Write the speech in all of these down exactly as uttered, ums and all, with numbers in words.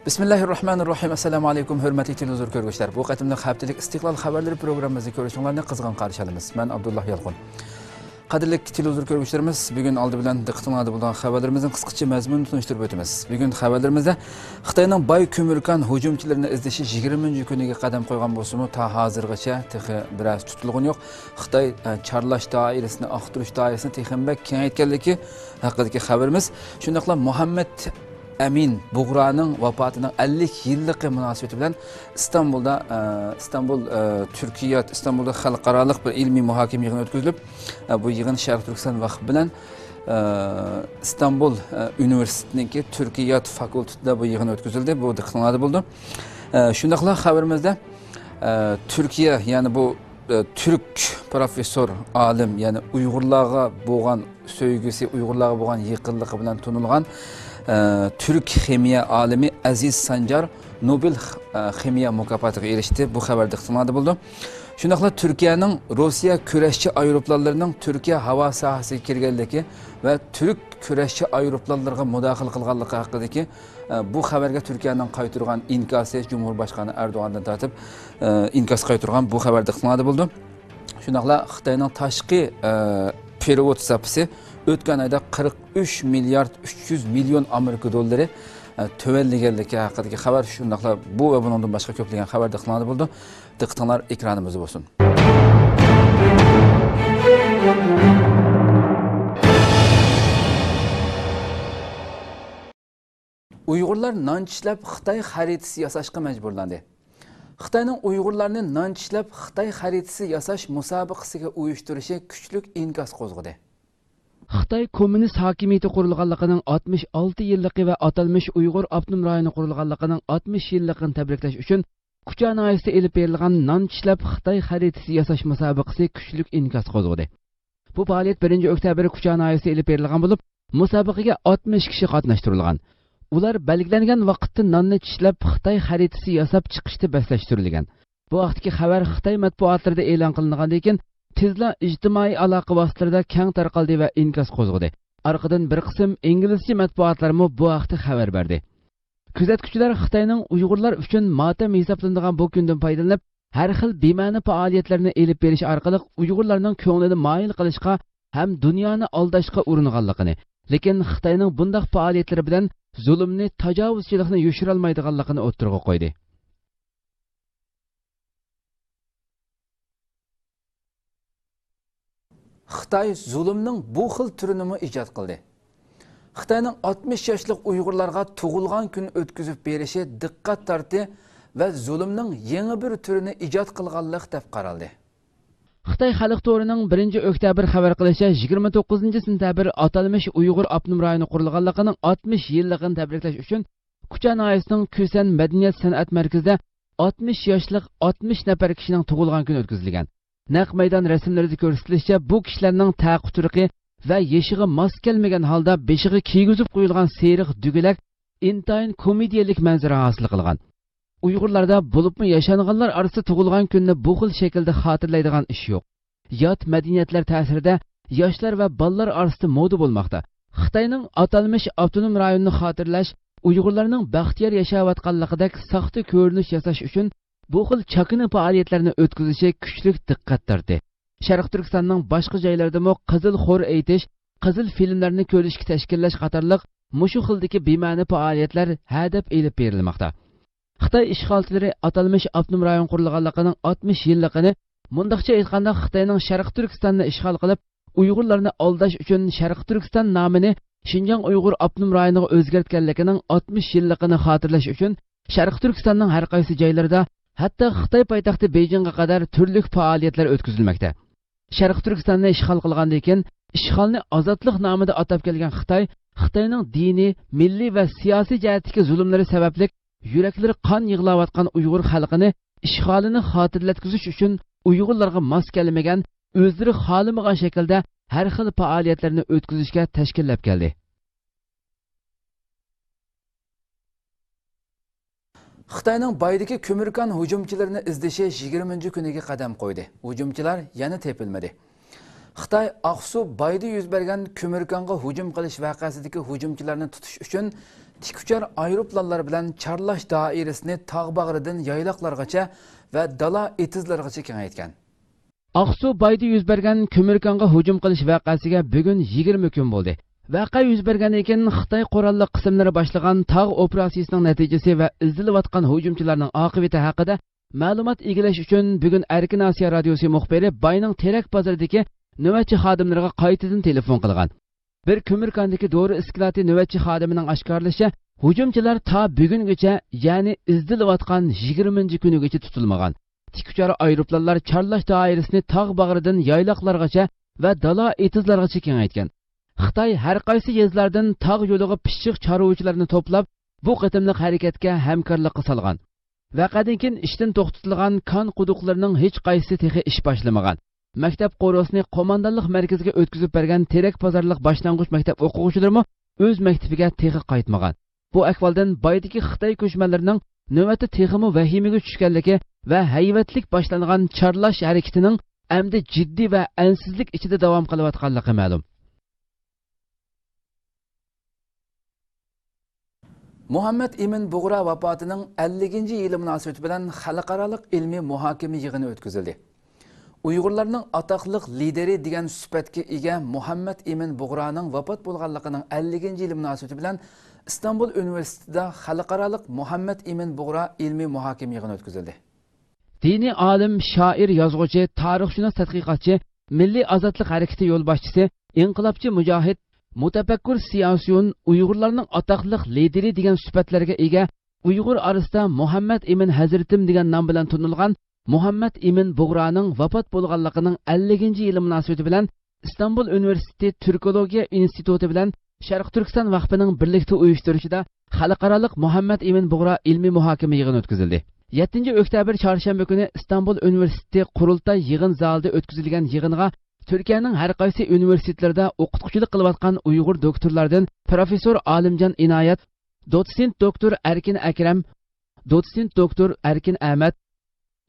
بىسمىللاھىررەھمانىررەھىم. ئەسسالامۇ ئەلەيكۇم، ھۆرمەتلىك تېلېۋىزور كۆرگۈچىلەر. بۇ قېتىملىق ھەپتىلىك ئىستىقلال خەۋەرلىرى پروگراممىمىزنى كۆرۈشۈڭلارنى قىزغىن قارشى ئالىمىز. مەن ئابدۇللا يالقۇن. قەدىرلىك تېلېۋىزور كۆرگۈچىلىرىمىز، بۈگۈن ئالدى بىلەن دىققىتىڭلاردا بولىدىغان خەۋەرلىرىمىزنىڭ قىسقىچە مەزمۇنىنى تونۇشتۇرۇپ ئۆتىمىز. بۈگۈن خەۋەرلىرىمىزدە خىتاينىڭ باي كۆمۈر كان ھۇجۇمچىلىرىنى ئىزدىشى يىگىرمىنچى كۈنىگە قەدەم قويغان بولسىمۇ، تا ھازىرغىچە تېخى بىرەرسى تۇتۇلغىنى يوق. خىتاي، ئە، چارلاش دائىرىسىنى، ئاختۇرۇش دائىرىسىنى تېخىمۇ بەك كېڭەيتكەنلىكى ھەققىدىكى خەۋىرىمىز. شۇنداقلا مۇھەممەد ئەمىن بۇغرانىڭ ۋاپاتىنىڭ ئەللىك يىللىقى مۇناسىۋىتى بىلەن ئىستانبۇلدا، ئە، ئىستانبۇل، ئە، تۈركىيات، ئىستانبۇلدا خەلقئارالىق بىر ئىلمىي مۇھاكىمە يىغىنى ئۆتكۈزۈلۈپ، ئە، بۇ يىغىن شەرقىي تۈركىستان ۋەقپى بىلەن، ئە، ئىستانبۇل، ئە، ئۇنىۋېرسىتېتىنىڭكى تۈركىيات فاكۇلتېتىدا بۇ يىغىن ئۆتكۈزۈلدى. بۇ دىققىتىڭلاردا بولىدۇ. ئە، شۇنداقلا خەۋىرىمىزدە، ئە، تۈركىيە، يەنى بۇ ئە، تۈرك پروفېسسور، ئالىم، يەنى ئۇيغۇرلارغا بولغان سۆيگۈسى، ئۇيغۇرلارغا بولغان يېقىنلىقى بىلەن تونۇلغان، ئە، تۈرك خىمىيە ئالىمى ئەزىز سانجار نوبېل خ-، ئە، خىمىيە مۇكاپاتىغا ئېرىشتى. بۇ خەۋەر دىققىتىڭلاردا بولىدۇ. شۇنداقلا تۈركىيەنىڭ روسىيە كۈرەشچى ئايروپىلانلىرىنىڭ تۈركىيە ھاۋا ساھەسىگە كىرگەنلىكى ۋە تۈرك كۈرەشچى ئايروپىلانلىرىغا مۇداخىلە قىلغانلىقى ھەققىدىكى، ئە، بۇ خەۋەرگە تۈركىيەنىڭ قايتۇرغان ئىنكاسى، جۇمھۇر باشقانى ئەردوغاندىن تارتىپ، ئە، ئىنكاس قايتۇرغان بۇ خەۋەر دىققىتىڭلاردا بولىدۇ. شۇنداقلا خىتاينىڭ تاشقى، ئە، پېرېۋوت زاپىسى ئۆتكەن ئايدا قىرىق ئۈچ مىليارد ئۈچ يۈز مىليون ئامېرىكا دوللىرى، ئە، تۆۋەنلىگەنلىكى ھەققىدىكى خەۋەر، شۇنداقلا بۇ ۋە بۇنىڭدىن باشقا كۆپلىگەن خەۋەر دىققىتىڭلاردا بولىدۇ. دىققىتىڭلار ئېكرانىمىزدا بولسۇن. ئۇيغۇرلار نان چىشلەپ خىتاي خەرىتىسى ياساشقا مەجبۇرلاندى. خىتاينىڭ ئۇيغۇرلارنى نان چىشلەپ خىتاي خەرىتىسى ياساش مۇسابىقىسىگە ئۇيۇشتۇرۇشى كۈچلۈك ئىنكاس قوزغىدى. خىتاي كوممۇنىست ھاكىمىيىتى قۇرۇلغانلىقىنىڭ ئاتمىش ئالتە يىللىقى ۋە ئاتالمىش ئۇيغۇر ئاپتونوم رايونى قۇرۇلغانلىقىنىڭ ئاتمىش يىللىقىنى تەبرىكلەش ئۈچۈن، كۇچا ناھىيەسىدە ئېلىپ بېرىلغان نان چىشلەپ خىتاي خەرىتىسى ياساش مۇسابىقىسى كۈچلۈك ئىنكاس قوزغىدى. بۇ پائالىيەت بىرىنچى ئۆكتەبىر كۇچا ناھىيەسىدە ئېلىپ بېرىلغان بولۇپ، مۇسابىقىگە ئاتمىش كىشى قاتناشتۇرۇلغان. ئۇلار بەلگىلەنگەن ۋاقىتتا ناننى چىشلەپ، خىتاي خەرىتىسى ياساپ چىقىشتا بەسلەشتۈرۈلگەن. بۇ ھەقتىكى خەۋەر خىتاي مەتبۇئاتلىرىدا ئېلان قىلىنغاندىن كېيىن، تېزلا ئىجتىمائىي ئالاقە ۋاسىتىلىرىدا كەڭ تارقالدى ۋە ئىنكاس قوزغىدى. ئارقىدىن بىر قىسىم ئىنگلىزچە مەتبۇئاتلارمۇ بۇ ھەقتە خەۋەر بەردى. كۆزەتكۈچىلەر خىتاينىڭ ئۇيغۇرلار ئۈچۈن ماتەم ھېسابلىنىدىغان بۇ كۈندىن پايدىلىنىپ، ھەر خىل بىمەنە پائالىيەتلەرنى ئېلىپ بېرىش ئارقىلىق ئۇيغۇرلارنىڭ كۆڭلىنى مايىل قىلىشقا ھەم دۇنيانى ئالداشقا ئۇرۇنغانلىقىنى، لېكىن خىتاينىڭ بۇنداق پائالىيەتلىرى بىلەن زۇلۇمنى، تاجاۋۇزچىلىقنى يوشۇرالمايدىغانلىقىنى ئوتتۇرىغا قويدى. خىتاي زۇلۇمنىڭ بۇ خىل تۈرىنىمۇ ئىجاد قىلدى. خىتاينىڭ ئاتمىش ياشلىق ئۇيغۇرلارغا تۇغۇلغان كۈن ئۆتكۈزۈپ بېرىشى دىققەت تارتتى ۋە زۇلۇمنىڭ يېڭى بىر تۈرىنى ئىجاد قىلغانلىق دەپ قارالدى. خىتاي خەلق تورىنىڭ بىرىنچى ئۆكتەبىر خەۋەر قىلىشىچە، يىگىرمە توققۇزىنچى سېنتەبىر ئاتالمىش ئۇيغۇر ئاپتونوم رايونى قۇرۇلغانلىقىنىڭ ئاتمىش يىللىقىنى تەبرىكلەش ئۈچۈن، كۇچا ناھىيەسىنىڭ كۈسەن مەدەنىيەت سەنئەت مەركىزىدە ئاتمىش ياشلىق ئاتمىش نەپەر كىشىنىڭ تۇغۇلغان كۈنى ئۆتكۈزۈلگەن. نەق مەيدان رەسىملىرىدە كۆرسىتىلىشىچە، بۇ كىشىلەرنىڭ تەقى-تۇرقى ۋە يېشىغا ماس كەلمىگەن ھالدا بېشىغا كىيگۈزۈپ قويۇلغان سېرىق دۈگىلەر ئىنتايىن كومېدىيەلىك مەنزىرە ھاسىل قىلغان. ئۇيغۇرلاردا، بولۇپمۇ ياشانغانلار ئارىسىدا تۇغۇلغان كۈننى بۇ خىل شەكىلدە خاتىرىلەيدىغان ئىش يوق. يات مەدەنىيەتلەر تەسىرىدە ياشلار ۋە بالىلار ئارىسىدا مودا بولماقتا. خىتاينىڭ ئاتالمىش ئاپتونوم رايوننى خاتىرىلەش، ئۇيغۇرلارنىڭ بەختىيار ياشاۋاتقانلىقىدەك ساختا كۆرۈنۈش ياساش ئۈچۈن بۇ خىل چاكىنا پائالىيەتلەرنى ئۆتكۈزۈشى كۈچلۈك دىققەت تارتتى. شەرقىي تۈركىستاننىڭ باشقا جايلىرىدىمۇ قىزىل خور ئېيتىش، قىزىل فىلىملارنى كۆرۈشكە تەشكىللەش قاتارلىق مۇشۇ خىلدىكى بىمەنە پائالىيەتلەر ھەدەپ ئېلىپ بېرىلماقتا. خىتاي ئىشغالچىلىرى ئاتالمىش ئاپتونوم رايون قۇرۇلغانلىقىنىڭ ئاتمىش يىللىقىنى، مۇنداقچە ئېيتقاندا، خىتاينىڭ شەرقىي تۈركىستاننى ئىشغال قىلىپ، ئۇيغۇرلارنى ئالداش ئۈچۈن شەرقىي تۈركىستان نامىنى شىنجاڭ ئۇيغۇر ئاپتونوم رايونىغا ئۆزگەرتكەنلىكىنىڭ ئاتمىش يىللىقىنى خاتىرىلەش ئۈچۈن شەرقىي تۈركىستاننىڭ ھەر قايسى جايلىرىدا، ھەتتا خىتاي پايتەختى بېيجىڭغا قەدەر تۈرلۈك پائالىيەتلەر ئۆتكۈزۈلمەكتە. شەرقىي تۈركىستاننى ئىشغال قىلغاندىن كېيىن، ئىشغالنى ئازادلىق نامىدا ئاتاپ كەلگەن خىتاي، خىتاينىڭ دىنىي، مىللىي ۋە سىياسىي جەھەتتىكى زۇلۇملىرى سەۋەبلىك يۈرەكلىرى قان يىغلاۋاتقان ئۇيغۇر خەلقىنى ئىشغالىنى خاتىرىلەتكۈزۈش ئۈچۈن ئۇيغۇرلارغا ماس كەلمىگەن، ئۆزلىرى خالىمىغان شەكىلدە ھەر خىل پائالىيەتلەرنى ئۆتكۈزۈشكە تەشكىللەپ كەلدى. خىتاينىڭ بايدىكى كۆمۈر كان ھۇجۇمچىلىرىنى ئىزدىشى يىگىرمىنچى كۈنىگە قەدەم قويدى. ھۇجۇمچىلار يەنە تېپىلمىدى. خىتاي ئاقسۇ بايدا يۈز بەرگەن كۆمۈر كانغا ھۇجۇم قىلىش ۋەقەسىدىكى ھۇجۇمچىلارنى تۇتۇش ئۈچۈن تىك ئۇچار ئايروپىلانلار بىلەن چارلاش دائىرىسىنى تاغ باغرىدىن يايلاقلارغىچە ۋە دالا ئېتىزلىرىغىچە كېڭەيتكەن. ئاقسۇ بايدا يۈز بەرگەن كۆمۈر كانغا ھۇجۇم قىلىش ۋەقەسىگە بۈگۈن يىگىرمە كۈن بولدى. ۋەقە يۈز بەرگەندىن كېيىن خىتاي قوراللىق قىسىملىرى باشلىغان تاغ ئوپېراتسىيىسىنىڭ نەتىجىسى ۋە ئىزدىنىۋاتقان ھۇجۇمچىلارنىڭ ئاقىۋىتى ھەققىدە مەلۇمات ئىگىلەش ئۈچۈن بۈگۈن ئەركىن ئاسىيا رادىيوسى مۇخبىرى باينىڭ تېرەك بازىرىدىكى نۆۋەتچى خادىملىرىغا قايتىدىن تېلېفون قىلغان. بىر كۆمۈر كانىدىكى دورا ئىسكىلاتى نۆۋەتچى خادىمىنىڭ ئاشكارىلىشىچە، ھۇجۇمچىلار تا بۈگۈنگىچە، يەنى ئىزدىنىۋاتقان يىگىرمىنچى كۈنىگىچە تۇتۇلمىغان. تىك ئۇچار ئايروپىلانلار چارلاش دائىرىسىنى تاغ باغرىدىن يايلاقلارغىچە ۋە دالا ئېتىزلارغىچە كېڭەيتكەن. خىتاي ھەر قايسى يېزىلاردىن تاغ يولىغا پىششىق چارۋىچىلارنى توپلاپ، بۇ قېتىملىق ھەرىكەتكە ھەمكارلىققا سالغان. ۋەقەدىن كېيىن ئىشتىن توختىتىلغان كان قۇدۇقلىرىنىڭ ھېچقايسىسى تېخى ئىش باشلىمىغان. مەكتەپ قورۇسىنى قوماندانلىق مەركىزىگە ئۆتكۈزۈپ بەرگەن تېرەك بازارلىق باشلانغۇچ مەكتەپ ئوقۇغۇچىلىرىمۇ ئۆز مەكتىپىگە تېخى قايتمىغان. بۇ ئەھۋالدىن بايدىكى خىتاي كۆچمەنلىرىنىڭ نۆۋەتتە تېخىمۇ ۋەھىمىگە چۈشكەنلىكى ۋە ھەيۋەتلىك باشلانغان چارلاش ھەرىكىتىنىڭ ئەمدى جىددىي ۋە ئەنسىزلىك ئىچىدە داۋام قىلىۋاتقانلىقى مەلۇم. مۇھەممەد ئىمىن بۇغرا ۋاپاتىنىڭ ئەللىكىنچى يىلى مۇناسىۋىتى بىلەن خەلقئارالىق ئىلمىي مۇھاكىمە يىغىنى ئۆتكۈزۈلدى. ئۇيغۇرلارنىڭ ئاتاقلىق لىدېرى دېگەن سۈپەتكە ئىگە مۇھەممەد ئىمىن بۇغرانىڭ ۋاپات بولغانلىقىنىڭ ئەللىكىنچى يىلى مۇناسىۋىتى بىلەن ئىستانبۇل ئۇنىۋېرسىتېتىدا خەلقئارالىق مۇھەممەد ئىمىن بۇغرا ئىلمىي مۇھاكىمە يىغىنى ئۆتكۈزۈلدى. دىنىي ئالىم، شائىر، يازغۇچى، تارىخشۇناس، تەتقىقاتچى، مىللىي ئازادلىق ھەرىكىتى يولباشچىسى، ئىنقىلابچى مۇجاھىد، مۇتەپەككۇر سىياسىيون، ئۇيغۇرلارنىڭ ئاتاقلىق لىدېرى دېگەن سۈپەتلەرگە ئىگە، ئۇيغۇر ئارىسىدا مۇھەممەد ئىمىن ھەزرىتىم دېگەن نام بىلەن تونۇلغان مۇھەممەد ئىمىن بۇغرانىڭ ۋاپات بولغانلىقىنىڭ ئەللىكىنچى يىلى مۇناسىۋىتى بىلەن ئىستانبۇل ئۇنىۋېرسىتېتى تۈركولوگىيە ئىنستىتۇتى بىلەن شەرقىي تۈركىستان ۋەقپىنىڭ بىرلىكتە ئۇيۇشتۇرۇشىدا خەلقئارالىق مۇھەممەد ئىمىن بۇغرا ئىلمىي مۇھاكىمە يىغىنى ئۆتكۈزۈلدى. يەتتىنچى ئۆكتەبىر چارشەنبە كۈنى ئىستانبۇل ئۇنىۋېرسىتېتى قۇرۇلتاي يىغىن زالىدا ئۆتكۈزۈلگەن يىغىنغا تۈركىيەنىڭ ھەر قايسى ئۇنىۋېرسىتېتلىرىدا ئوقۇتقۇچىلىق قىلىۋاتقان ئۇيغۇر دوكتورلاردىن پروفېسسور ئالىمجان ئىنايەت، دوتسېنت دوكتور ئەركىن ئەكرەم، دوتسېنت دوكتور ئەركىن ئەمەت،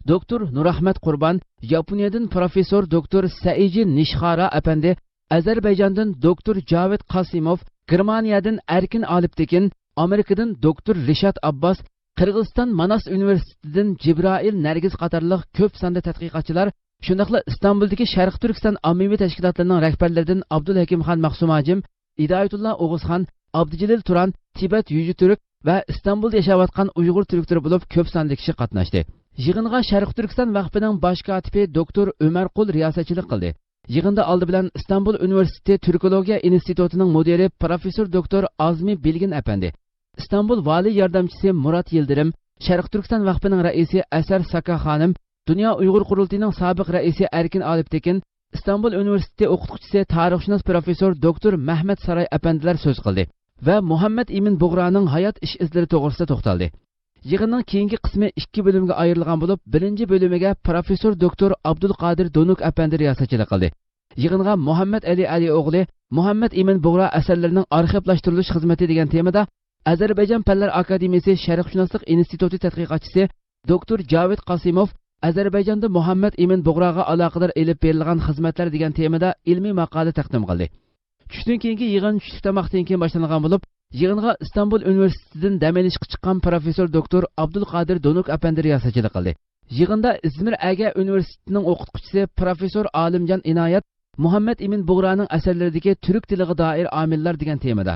دوكتور نۇرئەخمەت قۇربان، ياپونىيەدىن پروفېسسور دوكتور سەئىجى نىشخارا ئەپەندى، ئەزەربەيجاندىن دوكتور جاۋىد قاسىموف، گېرمانىيەدىن ئەركىن ئالپتېكىن، ئامېرىكىدىن دوكتور رىشات ئابباس، قىرغىزىستان ماناس ئۇنىۋېرسىتېتىدىن جىبرائىل نەرگىز قاتارلىق كۆپ ساندا تەتقىقاتچىلار، شۇنداقلا ئىستانبۇلدىكى شەرقىي تۈركىستان ئاممىۋى تەشكىلاتلىرىنىڭ رەھبەرلىرىدىن ئابدۇلھەكىمخان مەخسۇمھاجىم، ھىدايەتۇللا ئوغۇزخان، ئابدۇجېلىل تۇران، تىبەت يۈزى تۈرك ۋە ئىستانبۇلدا ياشاۋاتقان ئۇيغۇر تۈركلىرى بولۇپ كۆپ ساندا كىشى قاتناشتى. يىغىنغا شەرقىي تۈركىستان ۋەقپىنىڭ باش كاتىپى دوكتور ئۆمەر قۇل رىياسەتچىلىك قىلدى. يىغىندا ئالدى بىلەن ئىستانبۇل ئۇنىۋېرسىتېتى تۈركولوگىيە ئىنستىتۇتىنىڭ مۇدىرى پروفېسسور دوكتور ئازمى بىلگىن ئەپەندى، ئىستانبۇل ۋالىي ياردەمچىسى مۇرات يىلدىرىم، شەرقىي تۈركىستان ۋەقپىنىڭ رەئىسى ئەسەر ساكا خانىم، دۇنيا ئۇيغۇر قۇرۇلتىيىنىڭ سابىق رەئىسى ئەركىن ئالپتېكىن، ئىستانبۇل ئۇنىۋېرسىتېتى ئوقۇتقۇچىسى، تارىخشۇناس پروفېسسور دوكتور مەھمەت ساراي ئەپەندىلەر سۆز قىلدى ۋە مۇھەممەد ئىمىن بۇغرانىڭ ھايات ئىش ئىزلىرى توغرىسىدا توختالدى. يىغىننىڭ كېيىنكى قىسمى ئىككى بۆلۈمگە ئايرىلغان بولۇپ، بىرىنچى بۆلۈمىگە پروفېسسور دوكتور ئابدۇلقادىر دونۇك ئەپەندى رىياسەتچىلىك قىلدى. يىغىنغا مۇھەممەد ئەلى ئەلى ئوغلى، مۇھەممەد ئىمىن بۇغرا ئەسەرلىرىنىڭ ئارخىپلاشتۇرۇلۇش خىزمىتى دېگەن تېمىدا ئەزەربەيجان پەنلەر ئاكادېمىيىسى شەرقشۇناسلىق ئىنستىتۇتى تەتقىقاتچىسى دوكتور جاۋىد قاسىموف ئەزەربەيجاندا مۇھەممەد ئىمىن بۇغراغا ئالاقىدار ئېلىپ بېرىلغان خىزمەتلەر دېگەن تېمىدا ئىلمىي ماقالە تەقدىم قىلدى. چۈشتىن كېيىنكى يىغىن چۈشلۈك تاماقتىن كېيىن باشلانغان بولۇپ، يىغىنغا ئىستانبۇل ئۇنىۋېرسىتېتىدىن دەم ئېلىشقا چىققان پروفېسسور دوكتور ئابدۇلقادىر دونۇك ئەپەندى رىياسەتچىلىك قىلدى. يىغىندا ئىزمىر ئەگە ئۇنىۋېرسىتېتىنىڭ ئوقۇتقۇچىسى پروفېسسور ئالىمجان ئىنايەت مۇھەممەد ئىمىن بۇغرانىڭ ئەسەرلىرىدىكى تۈرك تىلىغا دائىر ئامىللار دېگەن تېمىدا،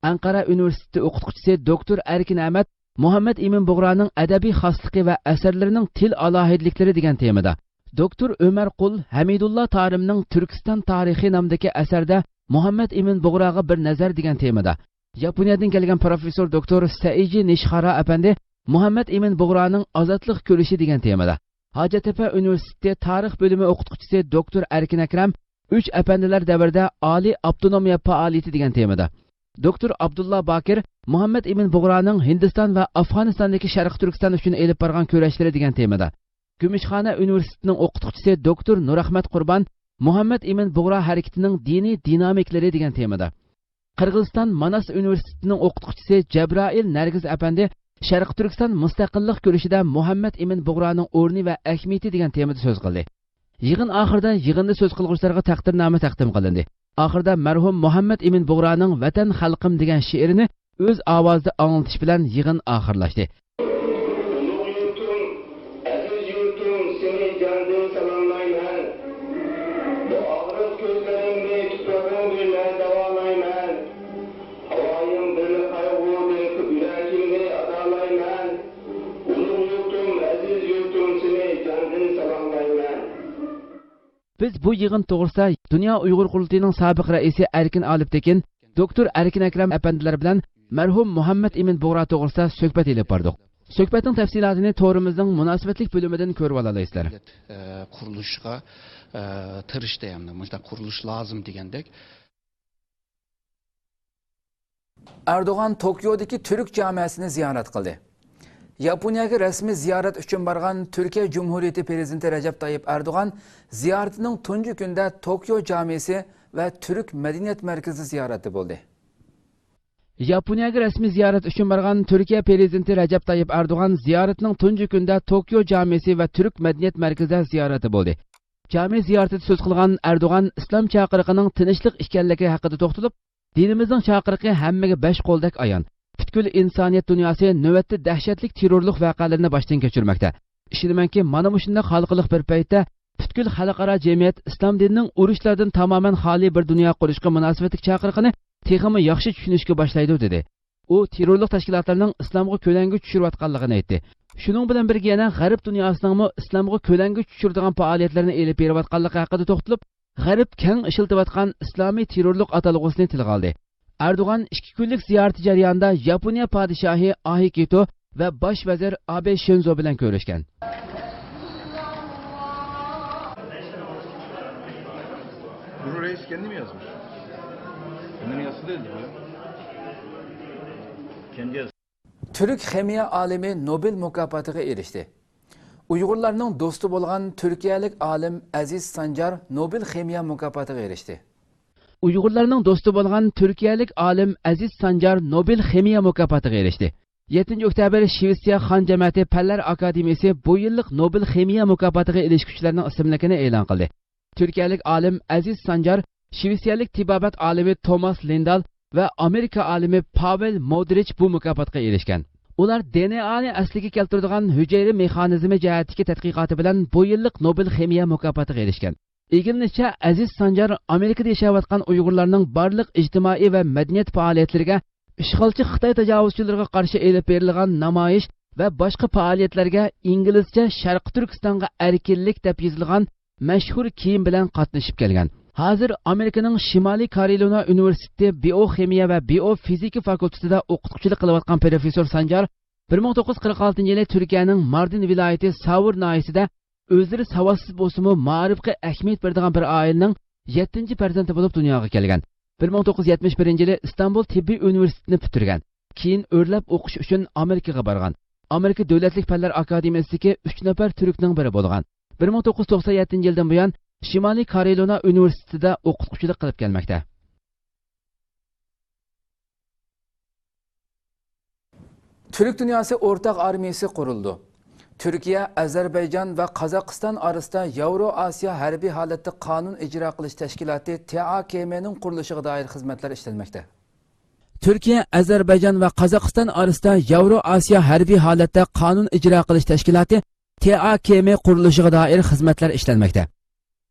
ئەنقەرە ئۇنىۋېرسىتېتى ئوقۇتقۇچىسى دوكتور ئەركىن ئەمەت مۇھەممەد ئىمىن بۇغرانىڭ ئەدەبىي خاسلىقى ۋە ئەسەرلىرىنىڭ تىل ئالاھىدىلىكلىرى دېگەن تېمىدا، دوكتور ئۆمەر قۇل ھەمىدۇللا تارىمنىڭ تۈركىستان تارىخى نامىدىكى ئەسەردە مۇھەممەد ئىمىن بۇغراغا بىر نەزەر دېگەن تېمىدا، ياپونىيەدىن كەلگەن پروفېسسور دوكتور سەئىجى نىشخارا ئەپەندى مۇھەممەد ئىمىن بۇغرانىڭ ئازادلىق كۈرىشى دېگەن تېمىدا، ھاجەتتەپە ئۇنىۋېرسىتېتى تارىخ بۆلۈمى ئوقۇتقۇچىسى دوكتور ئەركىن ئەكرەم ئۈچ ئەپەندىلەر دەۋرىدە ئالىي ئاپتونومىيە پائالىيىتى دېگەن تېمىدا، دوكتور ئابدۇللا باكىر مۇھەممەد ئىمىن بۇغرانىڭ ھىندىستان ۋە ئافغانىستاندىكى شەرقىي تۈركىستان ئۈچۈن ئېلىپ بارغان كۈرەشلىرى دېگەن تېمىدا، گۈمۈشخانا ئۇنىۋېرسىتېتىنىڭ ئوقۇتقۇچىسى دوكتور نۇرئەخمەت قۇربان مۇھەممەد ئىمىن بۇغرا ھەرىكىتىنىڭ دىنىي دىنامىكلىرى دېگەن تېمىدا، قىرغىزىستان ماناس ئۇنىۋېرسىتېتىنىڭ ئوقۇتقۇچىسى جەبرائىل نەرگىز ئەپەندى شەرقىي تۈركىستان مۇستەقىللىق كۈرىشىدە مۇھەممەد ئىمىن بۇغرانىڭ ئورنى ۋە ئەھمىيىتى دېگەن تېمىدا سۆز قىلدى. يىغىن ئاخىرىدا يىغىندا سۆز قىلغۇچىلارغا تەقدىرنامە تەقدىم قىلىندى. ئاخىرىدا مەرھۇم مۇھەممەد ئىمىن بۇغرانىڭ ۋەتەن خەلقىم دېگەن شېئىرىنى ئۆز ئاۋازىدا ئاڭلىتىش بىلەن يىغىن ئاخىرلاشتى. ئۇلۇغ يۇرتۇم، ئەزىز يۇرتۇم، سېنى جاندىن سالاملايمەن. بۇ ئاغرىق كۆزلىرىمنى تۇپرىقىڭ بىلەن داۋالايمەن. ھاۋايىڭ بىلەن قايغۇدىن يۈرىكىمنى ئازالايمەن. ئۇلۇغ يۇرتۇم، ئەزىز يۇرتۇم، سېنى جاندىن سالاملايمەن. بىز بۇ يىغىن توغرىسىدا دۇنيا ئۇيغۇر قۇرۇلتىيىنىڭ سابىق رەئىسى ئەركىن ئالپتېكىن، دوكتور ئەركىن ئەكرەم ئەپەندىلەر بىلەن مەرھۇم مۇھەممەد ئىمىن بۇغرا توغرىسىدا سۆھبەت ئېلىپ باردۇق. سۆھبەتنىڭ تەپسىلاتىنى تورىمىزنىڭ مۇناسىۋەتلىك بۆلۈمىدىن كۆرۈۋالالايسىلەر. ئە، قۇرۇلۇشقا، ئە، تىرىشتى، يەنى مۇشۇنداق قۇرۇلۇش لازىم دېگەندەك. ئەردوغان توكيودىكى تۈرك جامىسىنى زىيارەت قىلدى. ياپونىيەگە رەسمىي زىيارەت ئۈچۈن بارغان تۈركىيە جۇمھۇرىيىتى پىرېزىدېنتى رەجەپ تايىپ ئەردوغان زىيارىتىنىڭ تۇنجى كۈنىدە توكيو جامىسى ۋە تۈرك مەدەنىيەت مەركىزى زىيارەتتە بولدى. ياپونىيەگە رەسمىي زىيارەت ئۈچۈن بارغان تۈركىيە پىرېزىدېنتى رەجەپ تايىپ ئەردوغان زىيارىتىنىڭ تۇنجى كۈنىدە توكيو جامىسى ۋە تۈرك مەدەنىيەت مەركىزىدە زىيارەتتە بولدى. جامى زىيارىتىدە سۆز قىلغان ئەردوغان ئىسلام چاقىرىقىنىڭ تىنچلىق ئىكەنلىكى ھەققىدە توختىلىپ، دىنىمىزنىڭ چاقىرىقى ھەممىگە بەش قولدەك ئايان. پۈتكۈل ئىنسانىيەت دۇنياسى نۆۋەتتە دەھشەتلىك تېررورلۇق ۋەقەلىرىنى باشتىن كەچۈرمەكتە. ئىشىنىمەنكى، مانا مۇشۇنداق ھالقىلىق بىر پەيتتە پۈتكۈل خەلقئارا جەمئىيەت ئىسلام دىنىنىڭ ئۇرۇشلاردىن تامامەن خالىي بىر دۇنيا قۇرۇشقا مۇناسىۋەتلىك چاقىرىقىنى تېخىمۇ ياخشى چۈشىنىشكە باشلايدۇ، دېدى. ئۇ تېررورلۇق تەشكىلاتلىرىنىڭ ئىسلامغا كۆلەڭگە چۈشۈرۈۋاتقانلىقىنى ئېيتتى. شۇنىڭ بىلەن بىرگە يەنە غەرب دۇنياسىنىڭمۇ ئىسلامغا كۆلەڭگە چۈشۈرىدىغان پائالىيەتلەرنى ئېلىپ بېرىۋاتقانلىقى ھەققىدە توختىلىپ، غەرب كەڭ ئىشلىتىۋاتقان ئىسلامىي تېررورلۇق ئاتالغۇسىنى تىلغا ئالدى. ئەردوغان ئىككى كۈنلۈك زىيارىتى جەريانىدا ياپونىيە پادىشاھى ئاھىكىتو ۋە باش ۋەزىر ئابې شىنزو بىلەن كۆرۈشكەن. Bunu reis kendi mi yazmış? Bunların yazısı değil mi bu ya? Kendi yazısı. تۈرك خىمىيە ئالىمى نوبېل مۇكاپاتىغا ئېرىشتى. ئۇيغۇرلارنىڭ دوستى بولغان تۈركىيەلىك ئالىم ئەزىز سانجار نوبېل خىمىيە مۇكاپاتىغا ئېرىشتى. ئۇيغۇرلارنىڭ دوستى بولغان تۈركىيەلىك ئالىم ئەزىز سانجار نوبېل خىمىيە مۇكاپاتىغا ئېرىشتى. يەتتىنچى ئۆكتەبىر شىۋېتسىيە خان جەمەتى پەنلەر ئاكادېمىيىسى بۇ يىللىق نوبېل خىمىيە مۇكاپاتىغا ئېرىشكۈچىلەرنىڭ ئىسىملىكىنى ئېلان قىلدى. تۈركىيەلىك ئالىم ئەزىز سانجار، شىۋېتسىيەلىك تېبابەت ئالىمى توماس لىندال ۋە ئامېرىكا ئالىمى پاۋېل مودرىچ بۇ مۇكاپاتقا ئېرىشكەن. ئۇلار دېئېنئېنى ئەسلىگە كەلتۈرىدىغان ھۈجەيرە مېخانىزمى جەھەتتىكى تەتقىقاتى بىلەن بۇ يىللىق نوبېل خىمىيە مۇكاپاتىغا ئېرىشكەن. ئىگىلىنىشىچە، ئەزىز سانجار ئامېرىكىدا ياشاۋاتقان ئۇيغۇرلارنىڭ بارلىق ئىجتىمائىي ۋە مەدەنىيەت پائالىيەتلىرىگە، ئىشغالچى خىتاي تاجاۋۇزچىلىرىغا قارشى ئېلىپ بېرىلغان نامايىش ۋە باشقا پائالىيەتلەرگە ئىنگلىزچە شەرقىي تۈركىستانغا ئەركىنلىك دەپ يېزىلغان مەشھۇر كىيىم بىلەن قاتنىشىپ كەلگەن. ھازىر ئامېرىكىنىڭ شىمالىي كارولىنا ئۇنىۋېرسىتېتى بىئوخىمىيە ۋە بىئوفىزىكا فاكۇلتېتىدا ئوقۇتقۇچىلىق قىلىۋاتقان پروفېسسور سانجار بىر مىڭ توققۇز يۈز قىرىق ئالتىنچى يىلى تۈركىيەنىڭ ماردىن ۋىلايىتى ساۋۇر ناھىيەسىدە ئۆزلىرى ساۋاتسىز بولسىمۇ، مائارىپقا ئەھمىيەت بېرىدىغان بىر ئائىلىنىڭ يەتتىنچى پەرزەنتى بولۇپ دۇنياغا كەلگەن. بىر مىڭ توققۇز يۈز يەتمىش بىرىنچى يىلى ئىستانبۇل تېببىي ئۇنىۋېرسىتېتىنى پۈتتۈرگەن. كېيىن ئۆرلەپ ئوقۇش ئۈچۈن ئامېرىكىغا بارغان. ئامېرىكا دۆلەتلىك پەنلەر ئاكادېمىيەسىدىكى ئۈچ نەپەر تۈركنىڭ بىرى بولغان. بىر مىڭ توققۇز يۈز توقسان يەتتىنچى يىلدىن بۇيان شىمالىي كارولىنا ئۇنىۋېرسىتېتىدا ئوقۇتقۇچىلىق قىلىپ كەلمەكتە. تۈرك دۇنياسى ئورتاق ئارمىيىسى قۇرۇلىدۇ. تۈركىيە، ئەزەربەيجان ۋە قازاقىستان ئارىسىدا ياۋرو ئاسىيا ھەربىي ھالەتتە قانۇن ئىجرا قىلىش تەشكىلاتى، تى ئا كې مې نىڭ قۇرۇلۇشىغا دائىر خىزمەتلەر ئىشلەنمەكتە. تۈركىيە، ئەزەربەيجان ۋە قازاقىستان ئارىسىدا ياۋرو ئاسىيا ھەربىي ھالەتتە قانۇن ئىجرا قىلىش تەشكىلاتى، تى ئا كې مې قۇرۇلۇشىغا دائىر خىزمەتلەر ئىشلەنمەكتە.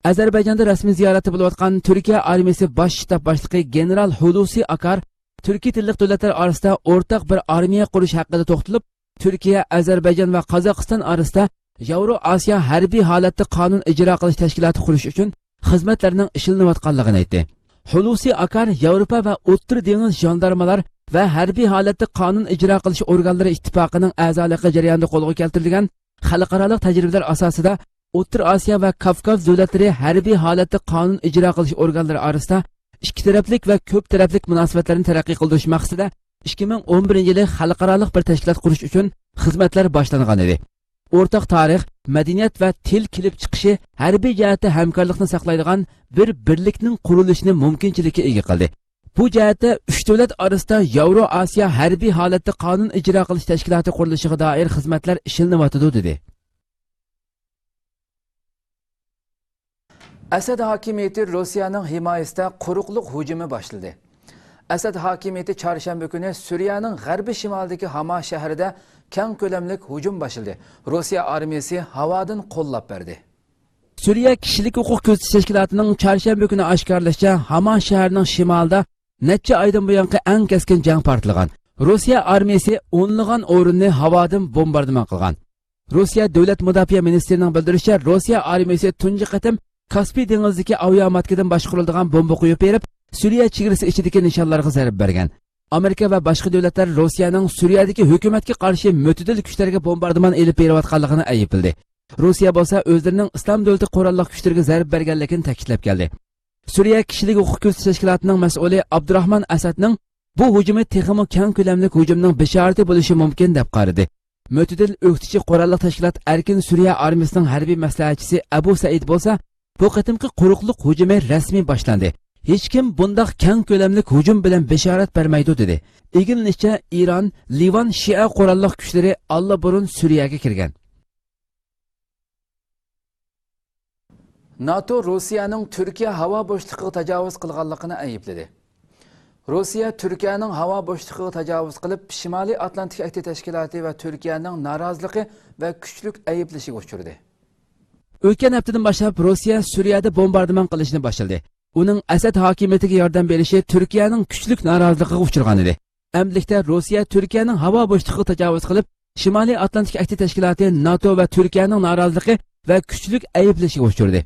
ئەزەربەيجاندا رەسمىي زىيارەتتە بولۇۋاتقان تۈركىيە ئارمىيىسى باش شتاب باشلىقى گېنېرال ھۇلۇسى ئاكار تۈركىي تىللىق دۆلەتلەر ئارىسىدا ئورتاق بىر ئارمىيە قۇرۇش ھەققىدە توختىلىپ، تۈركىيە، ئەزەربەيجان ۋە قازاقىستان ئارىسىدا ياۋرو ئاسىيا ھەربىي ھالەتتە قانۇن ئىجرا قىلىش تەشكىلاتى قۇرۇش ئۈچۈن خىزمەتلەرنىڭ ئىشلىنىۋاتقانلىقىنى ئېيتتى. ھۇلۇسى ئاكار ياۋروپا ۋە ئوتتۇرا دېڭىز ژاندارمىلار ۋە ھەربىي ھالەتتە قانۇن ئىجرا قىلىش ئورگانلىرى ئىتتىپاقىنىڭ ئەزالىقى جەريانىدا قولغا كەلتۈرۈلگەن خەلقئارالىق تەجرىبىلەر ئاساسىدا ئوتتۇرا ئاسىيا ۋە كاۋكاز دۆلەتلىرى ھەربىي ھالەتتە قانۇن ئىجرا قىلىش ئورگانلىرى ئارىسىدا ئىككى تەرەپلىك ۋە كۆپ تەرەپلىك مۇناسىۋەتلەرنى تەرەققىي قىلدۇرۇش مەقسىتىدە ئىككى مىڭ ئون بىرىنچى يىلى خەلقئارالىق بىر تەشكىلات قۇرۇش ئۈچۈن خىزمەتلەر باشلانغان ئىدى. ئورتاق تارىخ، مەدەنىيەت ۋە تىل كېلىپ چىقىشى ھەربىي جەھەتتە ھەمكارلىقنى ساقلايدىغان بىر بىرلىكنىڭ قۇرۇلۇشىنى مۇمكىنچىلىككە ئىگە قىلدى. بۇ جەھەتتە ئۈچ دۆلەت ئارىسىدا ياۋرو ئاسىيا ھەربىي ھالەتتە قانۇن ئىجرا قىلىش تەشكىلاتى قۇرۇلۇشىغا دائىر خىزمەتلەر ئىشلىنىۋاتىدۇ، دېدى. ئەسەد ھاكىمىيىتى روسىيەنىڭ ھىمايىسىدە قۇرۇقلۇق ھۇجۇمى باشلىدى. ئەسەد ھاكىمىيىتى چارشەنبە كۈنى سۈرىيەنىڭ غەربىي شىمالىدىكى ھاما شەھىرىدە كەڭ كۆلەملىك ھۇجۇم باشلىدى. روسىيە ئارمىيىسى ھاۋادىن قوللاپ بەردى. سۈرىيە كىشىلىك ھوقۇق كۆزىتىش تەشكىلاتىنىڭ چارشەنبە كۈنى ئاشكارىلىشىچە، ھاما شەھىرىنىڭ شىمالىدا نەچچە ئايدىن بۇيانقى ئەڭ كەسكىن جەڭ پارتلىغان. روسىيە ئارمىيىسى ئونلىغان ئورۇننى ھاۋادىن بومباردىمان قىلغان. روسىيە دۆلەت مۇداپىئە مىنىستىرىنىڭ بىلدۈرۈشىچە، روسىيە ئارمىيىسى تۇنجى قېتىم كاسپىي دېڭىزىدىكى ئاۋىئاماتكىدىن باشقۇرۇلىدىغان بومبا قويۇپ بېرىپ، سۈرىيە چېگرىسى ئىچىدىكى نىشانلارغا زەربە بەرگەن. ئامېرىكا ۋە باشقا دۆلەتلەر روسىيەنىڭ سۈرىيەدىكى ھۆكۈمەتكە قارشى مۆتىدىل كۈچلەرگە بومباردىمان ئېلىپ بېرىۋاتقانلىقىنى ئەيىبلىدى. روسىيە بولسا ئۆزلىرىنىڭ ئىسلام دۆلىتى قوراللىق كۈچلىرىگە زەربە بەرگەنلىكىنى تەكىتلەپ كەلدى. سۈرىيە كىشىلىك ھوقۇق كۆزىتىش تەشكىلاتىنىڭ مەسئۇلى ئابدۇراخمان ئەسەدنىڭ بۇ ھۇجۇمى تېخىمۇ كەڭ كۆلەملىك ھۇجۇمنىڭ بېشارىتى بولۇشى مۇمكىن، دەپ قارىدى. مۆتىدىل ئۆكتىچى قوراللىق تەشكىلات ئەركىن سۈرىيە ئارمىيىسىنىڭ ھەربىي مەسلىھەتچىسى ئەبۇ سەئىد بولسا، بۇ قېتىمقى قۇرۇقلۇق ھۇجۇمى رەسمىي باشلاندى. ھېچكىم بۇنداق كەڭ كۆلەملىك ھۇجۇم بىلەن بېشارەت بەرمەيدۇ، دېدى. ئىگىلىنىشىچە، ئىران، لىۋان شىئە قوراللىق كۈچلىرى ئاللىبۇرۇن سۈرىيەگە كىرگەن. ناتو روسىيەنىڭ تۈركىيە ھاۋا بوشلۇقىغا تاجاۋۇز قىلغانلىقىنى ئەيىبلىدى. روسىيە تۈركىيەنىڭ ھاۋا بوشلۇقىغا تاجاۋۇز قىلىپ، شىمالىي ئاتلانتىك ئەھدى تەشكىلاتى ۋە تۈركىيەنىڭ نارازىلىقى ۋە كۈچلۈك ئەيىبلىشىگە ئۇچرىدى. ئۆتكەن ھەپتىدىن باشلاپ روسىيە سۈرىيەدە بومباردىمان قىلىشنى باشلىدى. ئۇنىڭ ئەسەد ھاكىمىيىتىگە ياردەم بېرىشى تۈركىيەنىڭ كۈچلۈك نارازىلىقىغا ئۇچرىغانىدى. ئەمدىلىكتە روسىيە تۈركىيەنىڭ ھاۋا بوشلۇقىغا تاجاۋۇز قىلىپ، شىمالىي ئاتلانتىك ئەھدى تەشكىلاتى، ناتو ۋە تۈركىيەنىڭ نارازىلىقى ۋە كۈچلۈك ئەيىبلىشىگە ئۇچرىدى.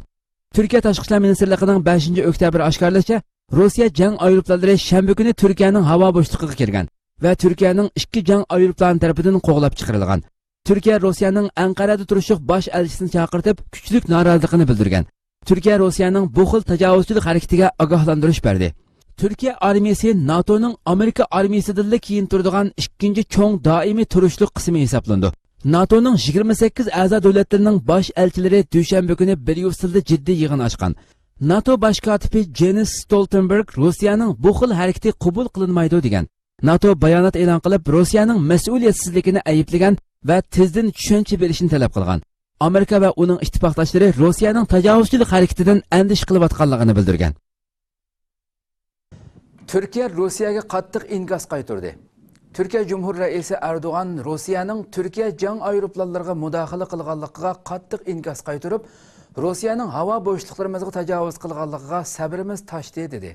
تۈركىيە تاشقى ئىشلار مىنىستىرلىقىنىڭ بەشىنچى ئۆكتەبىر ئاشكارىلىشىچە، روسىيە جەڭ ئايروپىلانلىرى شەنبە كۈنى تۈركىيەنىڭ ھاۋا بوشلۇقىغا كىرگەن ۋە تۈركىيەنىڭ ئىككى جەڭ ئايروپىلانى تەرىپىدىن قوغلاپ چىقىرىلغان. تۈركىيە روسىيەنىڭ ئەنقەرەدە تۇرۇشلۇق باش ئەلچىسىنى چاقىرتىپ، كۈچلۈك نارازىلىقىنى بىلدۈرگەن. تۈركىيە روسىيەنىڭ بۇ خىل تاجاۋۇزچىلىق ھەرىكىتىگە ئاگاھلاندۇرۇش بەردى. تۈركىيە ئارمىيىسى ناتونىڭ ئامېرىكا ئارمىيىسىدىنلا كېيىن تۇرىدىغان ئىككىنچى چوڭ دائىمىي تۇرۇشلۇق قىسمى ھېسابلىنىدۇ. ناتونىڭ يىگىرمە سەككىز ئەزا دۆلەتلىرىنىڭ باش ئەلچىلىرى دۈشەنبە كۈنى بريۇسسېلدا جىددىي يىغىن ئاچقان. ناتو باش كاتىپى جېنس ستولتېنبېرگ روسىيەنىڭ بۇ خىل ھەرىكىتى قوبۇل قىلىنمايدۇ، دېگەن. ناتو بايانات ئېلان قىلىپ، روسىيەنىڭ مەسئۇلىيەتسىزلىكىنى ئەيىبلىگەن ۋە تېزدىن چۈشەنچە بېرىشنى تەلەپ قىلغان. ئامېرىكا ۋە ئۇنىڭ ئىتتىپاقداشلىرى روسىيەنىڭ تاجاۋۇزچىلىق ھەرىكىتىدىن ئەندىشە قىلىۋاتقانلىقىنى بىلدۈرگەن. تۈركىيە روسىيەگە قاتتىق ئىنكاس قايتۇردى. تۈركىيە جۇمھۇر رەئىسى ئەردوغان روسىيەنىڭ تۈركىيە جەڭ ئايروپىلانلىرىغا مۇداخىلە قىلغانلىقىغا قاتتىق ئىنكاس قايتۇرۇپ، روسىيەنىڭ ھاۋا بوشلۇقلىرىمىزغا تاجاۋۇز قىلغانلىقىغا سەبرىمىز تاشتى، دېدى.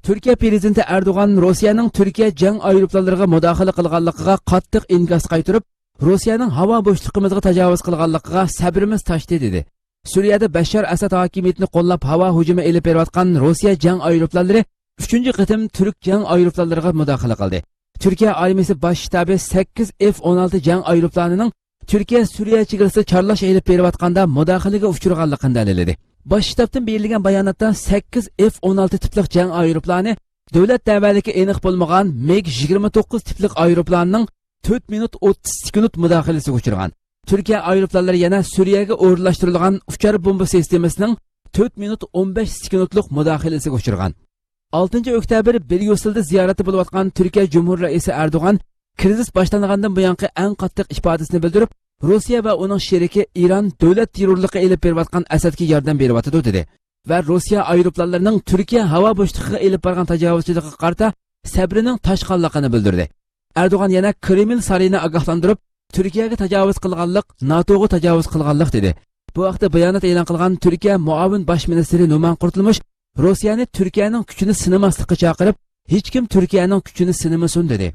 تۈركىيە پىرېزىدېنتى ئەردوغان روسىيەنىڭ تۈركىيە جەڭ ئايروپىلانلىرىغا مۇداخىلە قىلغانلىقىغا قاتتىق ئىنكاس قايتۇرۇپ، روسىيەنىڭ ھاۋا بوشلۇقىمىزغا تاجاۋۇز قىلغانلىقىغا سەبرىمىز تاشتى، دېدى. سۈرىيەدە بەششار ئەسەد ھاكىمىيىتىنى قوللاپ ھاۋا ھۇجۇمى ئېلىپ بېرىۋاتقان روسىيە جەڭ ئايروپىلانلىرى ئۈچىنچى قېتىم تۈرك جەڭ ئايروپىلانلىرىغا مۇداخىلە قىلدى. تۈركىيە ئارمىيىسى باش شتابى سەككىز ئېف ئون ئالتە جەڭ ئايروپىلانىنىڭ تۈركىيە سۈرىيە چېگرىسىدا چارلاش ئېلىپ بېرىۋاتقاندا مۇداخىلىگە ئۇچرىغانلىقىنى دەلىللىدى. باش شتابتىن بېرىلگەن باياناتتا سەككىز ئېف ئون ئالتە تىپلىق جەڭ ئايروپىلانى دۆلەت تەۋەلىكى ئېنىق بولمىغان مىگ يىگىرمە توققۇز تىپلىق ئايروپىلانىنىڭ تۆت مىنۇت ئوتتۇز سېكۇنت مۇداخىلىسىگە ئۇچرىغان. تۈركىيە ئايروپىلانلىرى يەنە سۈرىيەگە ئورۇنلاشتۇرۇلغان ئۇچار بومبا سىستېمىسىنىڭ تۆت مىنۇت ئون بەش سېكۇنتلۇق مۇداخىلىسىگە ئۇچرىغان. ئالتىنچى ئۆكتەبىر بريۇسسېلدا زىيارەتتە بولۇۋاتقان تۈركىيە جۇمھۇر رەئىسى ئەردوغان كىرىزىس باشلانغاندىن بۇيانقى ئەڭ قاتتىق ئىپادىسىنى بىلدۈرۈپ، روسىيە ۋە ئۇنىڭ شېرىكى ئىران دۆلەت تېررورلۇقى ئېلىپ بېرىۋاتقان ئەسەدكە ياردەم بېرىۋاتىدۇ، دېدى ۋە روسىيە ئايروپىلانلىرىنىڭ تۈركىيە ھاۋا بوشلۇقىغا ئېلىپ بارغان تاجاۋۇزچىلىقىغا قارىتا سەبرىنىڭ تاشقانلىقىنى بىلدۈردى. ئەردوغان يەنە كرېمىل سارىيىنى ئاگاھلاندۇرۇپ، تۈركىيەگە تاجاۋۇز قىلغانلىق، ناتوغا تاجاۋۇز قىلغانلىق، دېدى. بۇ ھەقتە بايانات ئېلان قىلغان تۈركىيە مۇئاۋىن باش مىنىستىرى نومان قۇرتۇلمۇش روسىيەنى تۈركىيەنىڭ كۈچىنى سىنىماسلىققا چاقىرىپ، ھېچكىم تۈركىيەنىڭ كۈچىنى سىنىمىسۇن، دېدى.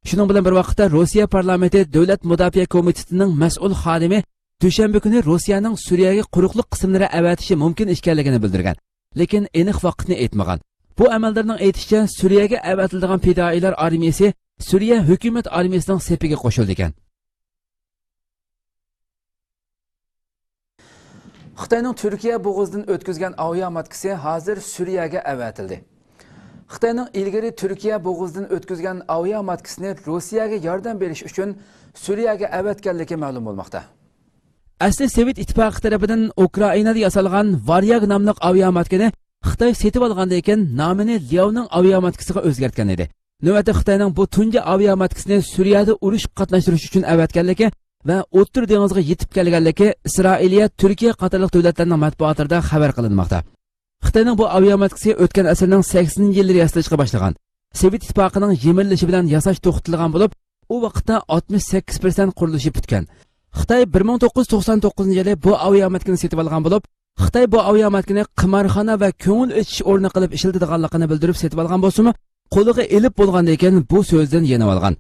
شۇنىڭ بىلەن بىر ۋاقىتتا، روسىيە پارلامېنتى دۆلەت مۇداپىئە كومىتېتىنىڭ مەسئۇل خادىمى دۈشەنبە كۈنى روسىيەنىڭ سۈرىيەگە قۇرۇقلۇق قىسىملىرى ئەۋەتىشى مۇمكىن ئىكەنلىكىنى بىلدۈرگەن، لېكىن ئېنىق ۋاقىتنى ئېيتمىغان. بۇ ئەمەلدارنىڭ ئېيتىشىچە، سۈرىيەگە ئەۋەتىلىدىغان پىدائىيلار ئارمىيىسى سۈرىيە ھۆكۈمەت ئارمىيىسىنىڭ سېپىگە قوشۇلىدىكەن. خىتاينىڭ تۈركىيە بوغۇزىدىن ئۆتكۈزگەن ئاۋىئاماتكىسى ھازىر سۈرىيەگە ئەۋەتىلدى. خىتاينىڭ ئىلگىرى تۈركىيە بوغۇزىدىن ئۆتكۈزگەن ئاۋىئاماتكىسىنى روسىيەگە ياردەم بېرىش ئۈچۈن سۈرىيەگە ئەۋەتكەنلىكى مەلۇم بولماقتا. ئەسلى سوۋېت ئىتتىپاقى تەرىپىدىن ئۇكرائىنادا ياسالغان ۋارياگ ناملىق ئاۋىئاماتكىنى خىتاي سېتىۋالغاندىن كېيىن، نامىنى لياۋنىڭ ئاۋىئاماتكىسىغا ئۆزگەرتكەن ئىدى. نۆۋەتتە خىتاينىڭ بۇ تۇنجى ئاۋىئاماتكىسىنى سۈرىيەدە ئۇرۇشقا قاتناشتۇرۇش ئۈچۈن ئەۋەتكەنلىكى ۋە ئوتتۇرا دېڭىزغا يېتىپ كەلگەنلىكى ئىسرائىلىيە، تۈركىيە قاتارلىق دۆلەتلەرنىڭ مەتبۇئاتلىرىدا خەۋەر قىلىنماقتا. خىتاينىڭ بۇ ئاۋىئاماتكىسى ئۆتكەن ئەسىرنىڭ سەكسىنىنچى يىللىرى ياسىلىشقا باشلىغان. سوۋېت ئىتتىپاقىنىڭ يىمىرىلىشى بىلەن ياساش توختىتىلغان بولۇپ، ئۇ ۋاقىتتا ئاتمىش سەككىز پىرسەنت قۇرۇلۇشى پۈتكەن. خىتاي بىر مىڭ توققۇز يۈز توقسان توققۇزىنچى يىلى بۇ ئاۋىئاماتكىنى سېتىۋالغان بولۇپ، خىتاي بۇ ئاۋىئاماتكىنى قىمارخانا ۋە كۆڭۈل ئېچىش ئورنى قىلىپ ئىشلىتىدىغانلىقىنى بىلدۈرۈپ سېتىۋالغان بولسىمۇ، قولىغا ئېلىپ بولغاندىن كېيىن بۇ سۆزدىن يېنىۋالغان.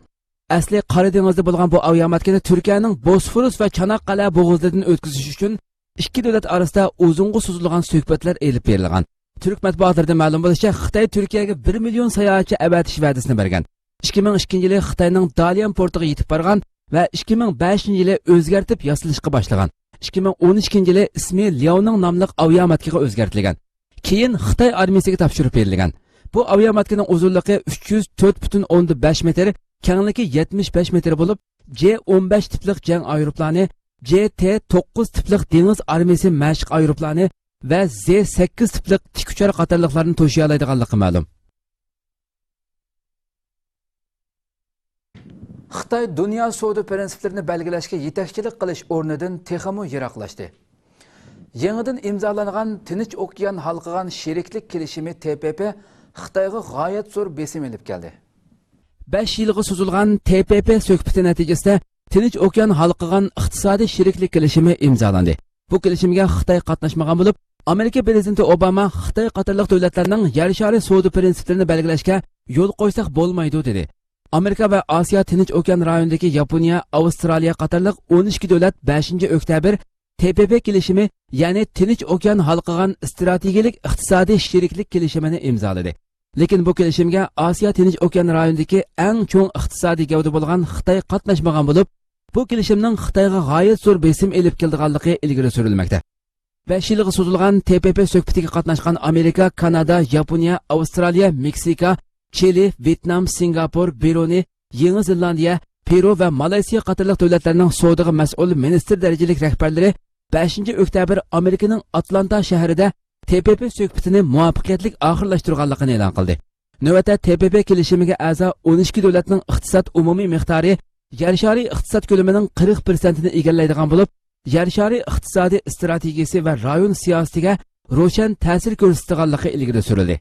ئەسلى قارا دېڭىزدا بولغان بۇ ئاۋىئاماتكىنى تۈركىيەنىڭ بوسفورۇس ۋە چاناققەلە بوغۇزلىرىدىن ئۆتكۈزۈش ئۈچۈن ئىككى دۆلەت ئارىسىدا ئۇزۇنغا سوزۇلغان سۆھبەتلەر ئېلىپ بېرىلغان. تۈرك مەتبۇئاتلىرىدىن مەلۇم بولۇشىچە، خىتاي تۈركىيەگە بىر مىليون ساياھەتچى ئەۋەتىش ۋەدىسىنى بەرگەن. ئىككى مىڭ ئىككىنچى يىلى خىتاينىڭ داليان پورتىغا يېتىپ بارغان ۋە ئىككى مىڭ بەشىنچى يىلى ئۆزگەرتىپ ياسىلىشقا باشلىغان. ئىككى مىڭ ئون ئىككىنچى يىلى ئىسمى لياۋنىڭ ناملىق ئاۋىئاماتكىغا ئۆزگەرتىلگەن. كېيىن خىتاي ئارمىيىسىگە تاپشۇرۇپ بېرىلگەن. بۇ ئاۋىئاماتكىنىڭ ئۇزۇنلۇقى ئۈچ يۈز تۆت پۈتۈن ئوندىن بەش مېتىر، كەڭلىكى يەتمىش بەش مېتىر بولۇپ، جې ئون بەش تىپلىق جەڭ ئايروپىلانى، جې تې توققۇز تىپلىق دېڭىز ئارمىيىسى مەشىق ئايروپىلانى ۋە زې سەككىز تىپلىق تىك ئۇچار قاتارلىقلارنى توشۇيالايدىغانلىقى مەلۇم. خىتاي دۇنيا سودا پىرىنسىپلىرىنى بەلگىلەشكە يېتەكچىلىك قىلىش ئورنىدىن تېخىمۇ يىراقلاشتى. يېڭىدىن ئىمزالانغان تىنچ ئوكيان ھالقىغان شېرىكلىك كېلىشىمى تې پې پې خىتايغا غايەت زور بېسىم ئېلىپ كەلدى. بەش يىلغا سوزۇلغان تې پې پې سۆھبىتى نەتىجىسىدە تىنچ ئوكيان ھالقىغان ئىقتىسادىي شېرىكلىك كېلىشىمى ئىمزالاندى. بۇ كېلىشىمگە خىتاي قاتناشمىغان بولۇپ، ئامېرىكا پىرېزىدېنتى ئوباما خىتاي قاتارلىق دۆلەتلەرنىڭ يەر شارى سودا پىرىنسىپلىرىنى بەلگىلەشكە يول قويساق بولمايدۇ، دېدى. ئامېرىكا ۋە ئاسىيا تىنچ ئوكيان رايونىدىكى ياپونىيە، ئاۋسترالىيە قاتارلىق ئون ئىككى دۆلەت بەشىنچى ئۆكتەبىر تې پې پې كېلىشىمى، يەنى تىنچ ئوكيان ھالقىغان ئىستراتېگىيەلىك ئىقتىسادىي شېرىكلىك كېلىشىمىنى ئىمزالىدى. لېكىن بۇ كېلىشىمگە ئاسىيا تىنچ ئوكيان رايونىدىكى ئەڭ چوڭ ئىقتىسادىي گەۋدە بولغان خىتاي قاتناشمىغان بولۇپ، بۇ كېلىشىمنىڭ خىتايغا غايەت زور بېسىم ئېلىپ كېلىدىغانلىقى ئىلگىرى سۈرۈلمەكتە. بەش يىلغا سوزۇلغان تې پې پې سۆھبىتىگە قاتناشقان ئامېرىكا، كانادا، ياپونىيە، ئاۋسترالىيە، مېكسىكا، چىلى، ۋيېتنام، سىنگاپور، برۇنېي، يېڭى زېلاندىيە، پېرۇ ۋە مالايسىيا قاتارلىق دۆلەتلەرنىڭ سودىغا مەسئۇل مىنىستىر دەرىجىلىك رەھبەرلىرى بەشىنچى ئۆكتەبىر ئامېرىكىنىڭ ئاتلانتا شەھىرىدە تې پې پې سۆھبىتىنى مۇۋەپپەقىيەتلىك ئاخىرلاشتۇرغانلىقىنى ئېلان قىلدى. نۆۋەتتە تې پې پې كېلىشىمىگە ئەزا ئون ئىككى دۆلەتنىڭ ئىقتىساد ئومۇمىي مىقدارى يەر شارى ئىقتىساد كۆلىمىنىڭ قىرىق پىرسەنتىنى ئىگىلەيدىغان بولۇپ، يەر شارى ئىقتىسادىي ئىستراتېگىيىسى ۋە رايون سىياسىتىگە روشەن تەسىر كۆرسىتىدىغانلىقى ئىلگىرى سۈرۈلدى.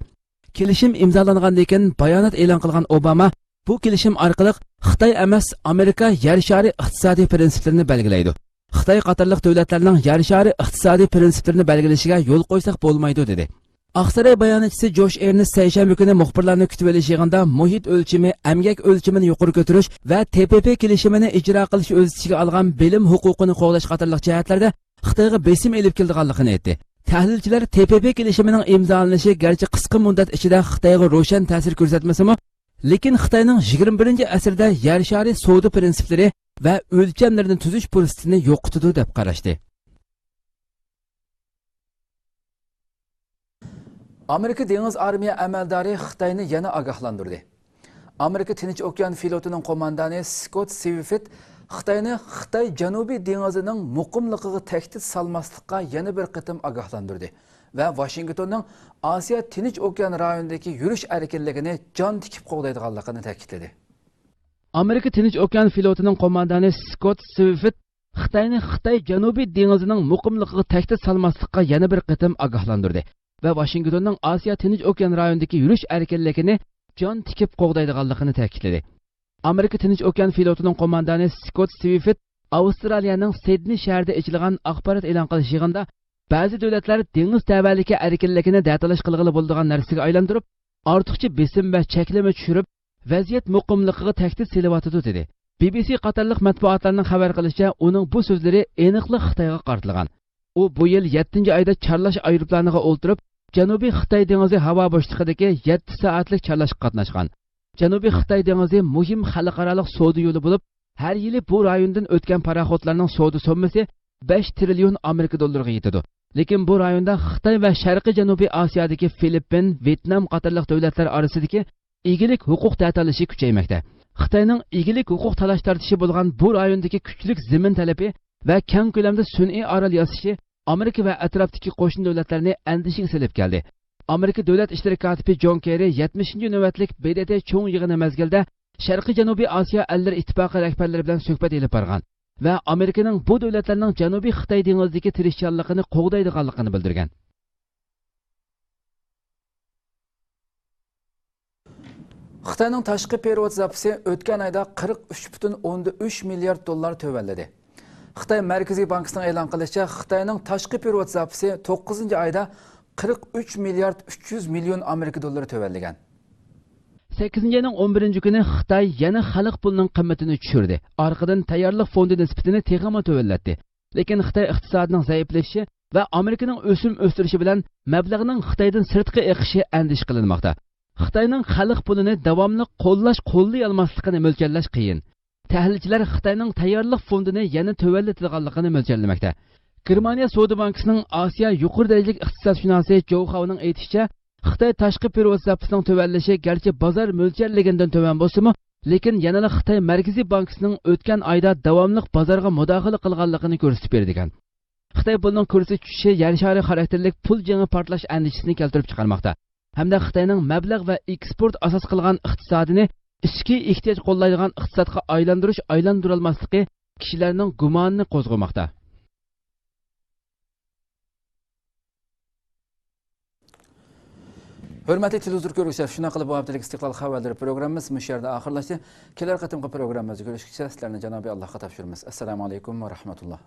كېلىشىم ئىمزالانغاندىن كېيىن بايانات ئېلان قىلغان ئوباما، بۇ كېلىشىم ئارقىلىق خىتاي ئەمەس، ئامېرىكا يەر شارى ئىقتىسادىي پىرىنسىپلىرىنى بەلگىلەيدۇ. خىتاي قاتارلىق دۆلەتلەرنىڭ يەر شارى ئىقتىسادىي پىرىنسىپلىرىنى بەلگىلىشىگە يول قويساق بولمايدۇ، دېدى. ئاقساراي باياناتچىسى جوش ئېرنېست سەيشەنبە كۈنى مۇخبىرلارنى كۈتۈۋېلىش يىغىنىدا مۇھىت ئۆلچىمى، ئەمگەك ئۆلچىمىنى يۇقىرى كۆتۈرۈش ۋە تې پې پې كېلىشىمىنى ئىجرا قىلىش ئۆز ئىچىگە ئالغان بىلىم ھوقۇقىنى قوغداش قاتارلىق جەھەتلەردە خىتايغا بېسىم ئېلىپ كېلىدىغانلىقىنى ئېيتتى. تەھلىلچىلەر تې پې پې كېلىشىمىنىڭ ئىمزالىنىشى گەرچە قىسقا مۇددەت ئىچىدە خىتايغا روشەن تەسىر كۆرسەتمىسىمۇ، لېكىن خىتاينىڭ يىگىرمە بىرىنچى ئەسىردە يەر شارى سودا پىرىنسىپلىرى ۋە ئۆلچەملىرىنى تۈزۈش پۇرسىتىنى يوقىتىدۇ، دەپ قاراشتى. ئامېرىكا دېڭىز ئارمىيە ئەمەلدارى خىتاينى يەنە ئاگاھلاندۇردى. ئامېرىكا تىنچ ئوكيان فلوتىنىڭ قوماندانى سكوت سىۋفىت خىتاينى خىتاي جەنۇبىي دېڭىزىنىڭ مۇقىملىقىغا تەھدىت سالماسلىققا يەنە بىر قېتىم ئاگاھلاندۇردى ۋە ۋاشىنگتوننىڭ ئاسىيا تىنچ ئوكيان رايونىدىكى يۈرۈش ئەركىنلىكىنى جان تىكىپ قوغدايدىغانلىقىنى تەكىتلىدى. ئامېرىكا تىنچ ئوكيان فلوتىنىڭ قوماندانى سكوت سىۋفىت خىتاينى خىتاي جەنۇبىي دېڭىزىنىڭ مۇقىملىقىغا تەھدىت سالماسلىققا يەنە بىر قېتىم ئاگاھلاندۇردى ۋە ۋاشىنگتوننىڭ ئاسىيا تىنچ ئوكيان رايونىدىكى يۈرۈش ئەركىنلىكىنى جان تىكىپ قوغدايدىغانلىقىنى تەكىتلىدى. ئامېرىكا تىنچ ئوكيان فلوتىنىڭ قوماندانى سكوت سىۋفىت ئاۋسترالىيەنىڭ سىدنېي شەھىرىدە ئېچىلغان ئاخبارات ئېلان قىلىش يىغىنىدا بەزى دۆلەتلەر دېڭىز تەۋەلىكى ئەركىنلىكىنى دەتالاش قىلغىلى بولىدىغان نەرسىگە ئايلاندۇرۇپ، ئارتۇقچە بېسىم ۋە چەكلىمە چۈشۈرۈپ، ۋەزىيەت مۇقىملىقىغا تەھدىت سېلىۋاتىدۇ، دېدى. بى بى سى قاتارلىق مەتبۇئاتلارنىڭ خەۋەر قىلىشىچە، ئۇنىڭ بۇ سۆزلىرى ئېنىقلا خىتايغا قارىتىلغان. ئۇ بۇ يىل يەتتىنچى ئايدا چارلاش ئايروپىلانىغا ئولتۇرۇپ، جەنۇبىي خىتاي دېڭىزى ھاۋا بوشلۇقىدىكى يەتتە سائەتلىك چارلاشقا قاتناشقان. جەنۇبىي خىتاي دېڭىزى مۇھىم خەلقئارالىق سودا يولى بولۇپ، ھەر يىلى بۇ رايوندىن ئۆتكەن پاراخوتلارنىڭ سودا سوممىسى بەش تىرىليون ئامېرىكا دوللىرىغا يېتىدۇ. لېكىن بۇ رايوندا خىتاي ۋە شەرقىي جەنۇبىي ئاسىيادىكى فىلىپپىن، ۋيېتنام قاتارلىق دۆلەتلەر ئارىسىدىكى ئىگىلىك ھوقۇق تەتالىشى كۈچەيمەكتە. خىتاينىڭ ئىگىلىك ھوقۇق تالاش تارتىشى بولغان بۇ رايوندىكى كۈچلۈك زېمىن تەلىپى ۋە كەڭ كۆلەمدە سۈنئىي ئارال ياسىشى ئامېرىكا ۋە ئەتراپتىكى قوشنا دۆلەتلەرنى ئەندىشىگە سېلىپ كەلدى. ئامېرىكا دۆلەت ئىشلىرى كاتىپى جون كېررى يەتمىشىنچى نۆۋەتلىك بې دې تې چوڭ يىغىنى مەزگىلىدە شەرقىي جەنۇبىي ئاسىيا ئەللىرى ئىتتىپاقى رەھبەرلىرى بىلەن سۆھبەت ئېلىپ بارغان. ۋە ئامېرىكىنىڭ بۇ دۆلەتلەرنىڭ جەنۇبىي خىتاي دېڭىزىدىكى تىرىشچانلىقىنى قوغدايدىغانلىقىنى بىلدۈرگەن. خىتاينىڭ تاشقى پېرېۋوت زاپىسى ئۆتكەن ئايدا قىرىق ئۈچ پۈتۈن ئوندىن ئۈچ مىليارد دوللار تۆۋەنلىدى. خىتاي مەركىزىي بانكىسىنىڭ ئېلان قىلىشىچە، خىتاينىڭ تاشقى پېرېۋوت زاپىسى توققۇزىنچى ئايدا قىرىق ئۈچ مىليارد ئۈچ يۈز مىليون ئامېرىكا دوللىرى تۆۋەنلىگەن. سەككىزىنچى ئاينىڭ ئون بىرىنچى كۈنى خىتاي يەنە خەلق پۇلىنىڭ قىممىتىنى چۈشۈردى. ئارقىدىن تەييارلىق فوندى نىسبىتىنى تېخىمۇ تۆۋەنلەتتى. لېكىن خىتاي ئىقتىسادىنىڭ زەئىپلىشىشى ۋە ئامېرىكىنىڭ ئۆسۈم ئۆستۈرۈشى بىلەن مەبلەغنىڭ خىتايدىن سىرتقا ئېقىشى ئەندىشە قىلىنماقتا. خىتاينىڭ خەلق پۇلىنى داۋاملىق قوللاش، قوللىيالماسلىقىنى مۆلچەرلەش قىيىن. تەھلىلچىلەر خىتاينىڭ تەييارلىق فوندىنى يەنە تۆۋەنلىتىدىغانلىقىنى مۆلچەرلىمەكتە. گېرمانىيە سودا بانكىسىنىڭ ئاسىيا يۇقىرى دەرىجىلىك ئىقتىسادشۇناسى جوۋ خاۋنىڭ ئېيتىشىچە، خىتاي تاشقى پېرېۋوت زاپىسىنىڭ تۆۋەنلىشى گەرچە بازار مۆلچەرلىگىنىدىن تۆۋەن بولسىمۇ، لېكىن يەنىلا خىتاي مەركىزىي بانكىسىنىڭ ئۆتكەن ئايدا داۋاملىق بازارغا مۇداخىلە قىلغانلىقىنى كۆرسىتىپ بېرىدىكەن. خىتاي پۇلىنىڭ كۇرسى چۈشۈشى يەر شارى خاراكتېرلىك پۇل جېڭى پارتلاش ئەندىشىسىنى كەلتۈرۈپ چىقارماقتا ھەمدە خىتاينىڭ مەبلەغ ۋە ئېكسپورت ئاساس قىلغان ئىقتىسادىنى ئىچكى ئېھتىياج قوللايدىغان ئىقتىسادقا ئايلاندۇرۇش، ئايلاندۇرالماسلىقى كىشىلەرنىڭ گۇمانىنى قوزغىماقتا. ھۆرمەتلىك تېلېۋىزور كۆرگۈچىلەر، شۇنداق قىلىپ بۇ ھەپتىلىك ئىستىقلال خەۋەرلىرى پروگراممىمىز مۇشۇ يەردە ئاخىرلاشتى. كېلەر قېتىمقى پروگراممىمىزدا كۆرۈشكىچە سىلەرنى جانابىي ئاللاھقا تاپشۇرىمىز. ئەسسالامۇ ئەلەيكۇم ۋە رەھمەتۇللا.